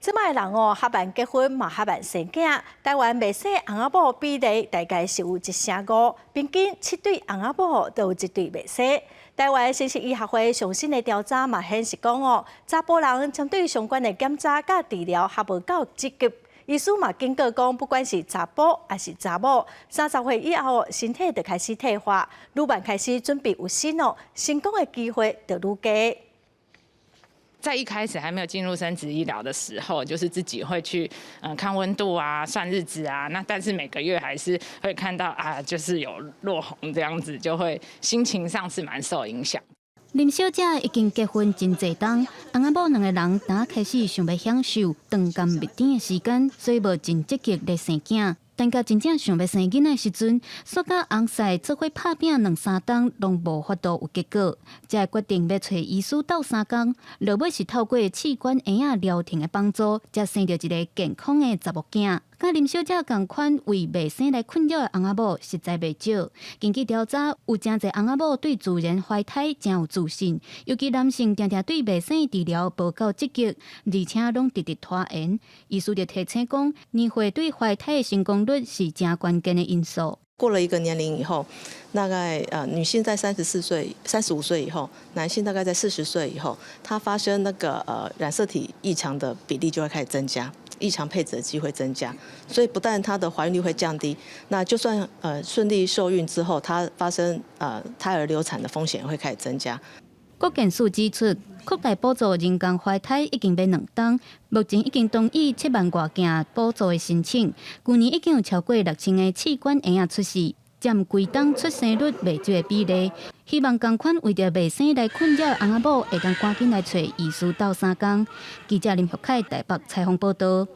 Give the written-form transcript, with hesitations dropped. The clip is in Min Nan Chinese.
這擺人哦，較慢結婚嘛，較慢生囝。台灣未生翁仔某比例大概是有一成五，平均七對翁仔某就有一對未生。台灣生殖醫學會上新的調查嘛顯示講哦，查埔人針對相關的檢查佮治療還無夠積極。醫師嘛警告講，不管是查埔抑是查某，30歲以後身體就開始退化，愈慢開始準備育孫哦，成功的機會就愈低。在一開始還沒有進入生殖醫療的時候，就是自己會去看溫度啊、算日子啊。那但是每個月還是會看到啊，就是有落紅這樣子，就會心情上是蠻受影響。林小姐已經結婚真濟冬，翁仔某兩個人剛開始想欲享受長甘蜜甜的時間，所以無真積極咧生囝。但到真正想欲生囡仔時陣，煞佮翁婿做伙拍拚兩三冬，攏無法度有結果，才會決定欲揣醫師鬥相共。落尾是透過試管嬰仔療程的幫助，才生著一个健康的查某囝。佮林小姐仝款為未生來困擾的翁仔某實在袂少。根據調查，有誠濟翁仔某對自然懷胎誠有自信，尤其男性定定對未生治療無夠積極，而且攏直直拖延。醫師就提醒講，年歲對懷胎的成功率是誠關鍵的因素。過了一個年齡以後，大概女性在34歲、35歲以後，男性大概在40歲以後，他發生那個染色體異常的比例就會開始增加，異常配子的機會增加，所以不但她的懷孕率會降低，那就算順利受孕之後，她發生胎兒流產的風險會開始增加。國健署指出，擴大補助人工懷胎已經欲兩冬，目前已經同意7萬外件補助的申請。舊年已經有超過6000個試管嬰仔出世，佔規冬出生率袂少的比例。希望仝款為著未生來困擾的翁仔某，會當趕緊來揣醫師鬥相共。記者林玉凱台北採訪報道。